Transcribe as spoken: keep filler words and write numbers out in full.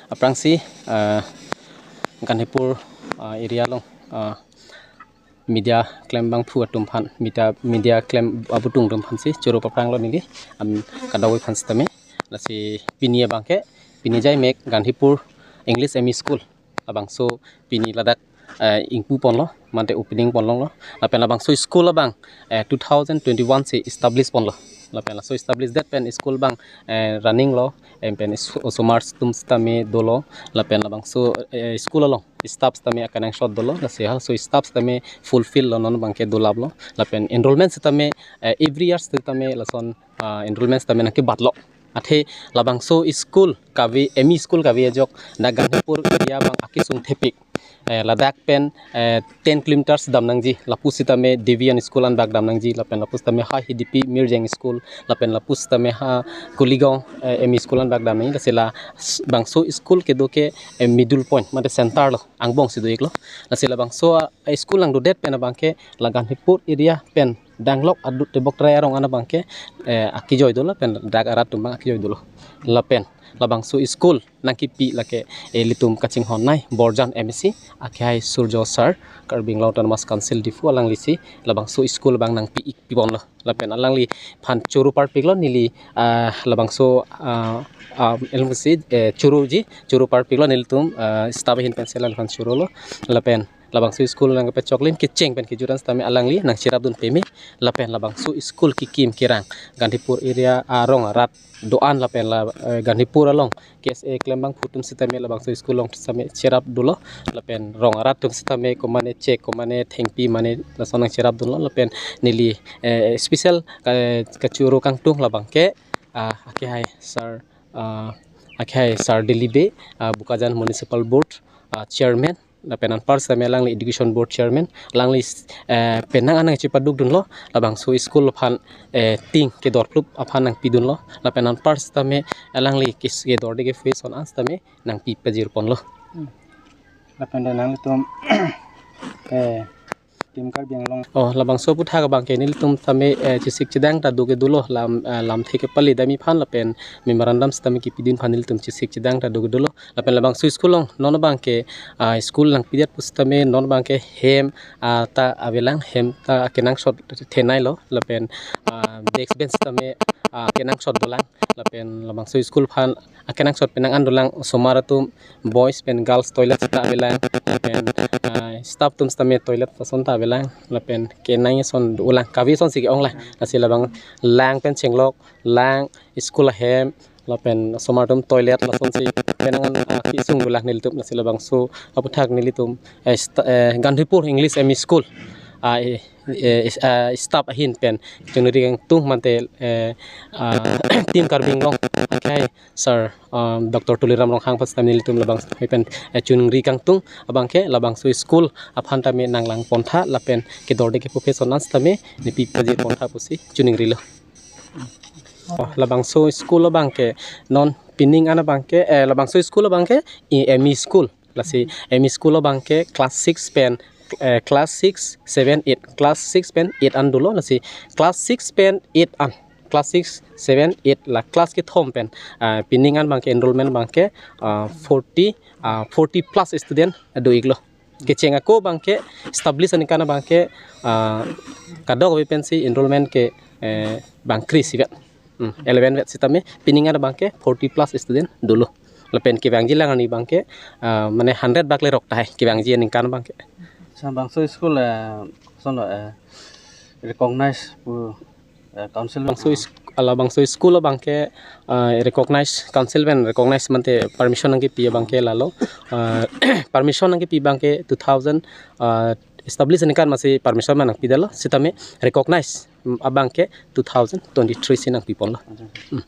Aphrangsi, ah, Gandhipur, ah, area along, ah, media klembangphu atum aphan, media, media klem abutung atum aphansi choro paphranglo neli, am, kadokave aphan sitame. Lasi pini abangke, pini jaimek Gandhipur English M E School abangso pini ladak, eh, ingpu ponlo, mate opening ponlonglo. Lapen labangso school abang, eh, two thousand twenty-one si establish ponlo. Lapen laso establish det pen school abang, eh, running lo, em pen is-, osomar atum sitame dolo. Lapen labangso, eh, school along staff sitame akenangsot dolo. Lasi halaso staff sitame fulfill lo, non abangke dolaplo. Lapen enrollment sitame, eh, every year sitame lason, ah, enrollment sitame nangkebatlo. Athe labangso school kave, M E school kave ajok na Gandhipur area abang akesung thepik. Eh, ladak pen, eh, ten kilometers dam nangji, lapu sitame Devian School anbak dam nangji, lapen lapu sitame ha Hidipi Mirjeng School, lapen lapu sitame ha Kuligong, eh, M E School anbak dam nangji, lasi la s-, bangso school kedo ke, eh, middle point, mate center lo, angbong si do-iklo. Lasi labangso, ah, school nangdodet pen abangke la Gandhipur area pen danglok adut tebok trai arong an abangke, eh, akejoi dolo, pen dak arat atum abang akejoi dolo. Lapen labangso school nangkipi lake, eh, ilitum kachinghon nei Borjan M A C, akhai Surjo Sir, Karbi Anglong Autonomous Council Diphu, alanglisi labangso school abang nangpi-ik piponlo. Lapen alangliphan choro parpiklo neli, ah, labangso, ah, ah, elmusi, eh, choroji, choro parpiklo nelitum, ah, staff ahin pen si alangliphan chorolo. Lapen labangso school nangkepachoklim kecheng pen kejut an sitame alangli nangcherapdun peme. Lapen labangso school kekim kerang Gandhipur area arong arat do-an lapen la, eh, Gandhipur along K S A klembangphu atum sitame labangso school along sitame cherap dolo. Lapen rong arat atum sitame komane chek, komane thengpi mane lason nangcherapdunlo. Lapen neli, eh, special ka-, kachoro kangtung labangke, ah, akhai Sir, ah, akhai Sir Delibe, ah, Bokajan Municipal Board, ah, Chairman, lapen anpar sitame alangli Education Board Chairman, alangli, eh, penang an nangchepadukdunlo, labangso school aphan, eh, tin kedorplup aphan nangpidunlo, lapen anpar sitame alangli kis-, kedorde ke fees on an sitame nangpi pajirponlo. Hmm. Lapen dak nanglitum, eh, Team Karbi Anglong. Oh, labangso aputhak abangke nelitum sitame, eh, chesik chedang ta do kedo lo, lam, eh, lamthe kepale dam-iphan lapen memorandum sitame kipidun aphan nelitum chesik chedang ta do kedo lo. Lapen labangso school along non abangke, ah, school nangpidet pusitame non abangke hem, ah, ta avelang, hem ta akenangsot thenailo, lapen, ah, desk bench sitame, ah, akenangsot dolang, lapen labangso school aphan akenangsot penang an dolang, osomar atum boys pen girls toilet ta avelang, lapen, ah, staff atum sitame toilet lason ta avelang, lapen kenang ason dolang, kave asonsi ke-onglang, lasi labang lang pen chenglok, lang, school ahem, lapen osomar atum toilet lasonsi penang an, ah, kesung dolang nelitum, lasi labangso aputhak nelitum, eh, sta-, eh, Gandhipur English M E School, ah, eh, eh, is-, ah, staff ahin pen choningri kangtung mate, eh, ah, Team Karbi Anglong akhai Sir, um, Doctor Tuliram Ronghang aphan sitame nelitum labang pen, eh, choningri kangtung abangke labangso school aphan tame nanglang pontha lapen kedorde kepu fees on an sitame nepi pajirpontha pusi choningrilo. Oh, labangso school abangke non pining an abangke, eh, labangso school abangke i M E school. Lasi M E school abangke class six pen, eh, class six, seven, eight, class six pen eight an dolo. Lasi class six pen eight an, class six, seven, eight la class kethom pen, ah, pining an abangke enrollment abangke, ah, forty, ah, forty plus student do-iklo. Kecheng ako abangke establish aningkan abangke, ah, kadokave pensi enrollment ke, eh, bang kre-isi vet. Hmm, eleven vet sitame pining an abangke forty plus student dolo. Lapen kevangji lang ani abangke, ah, mane hundred bak lerok tahai kevangji aningkan abangke. Sa bangso school, eh, koson lo, eh, recognize pu, eh, council bangso is-, ala bangso school abangke, ah, recognize, council pen recognize mate permission nangkepi abangke lalo. Ah, permission nangkepi abangke two thousand, ah, establish aningkan masi permission ma nangpidetlo, sitame recognize, mm, abangke two thousand twenty-three si nangpiponlo. Hmm.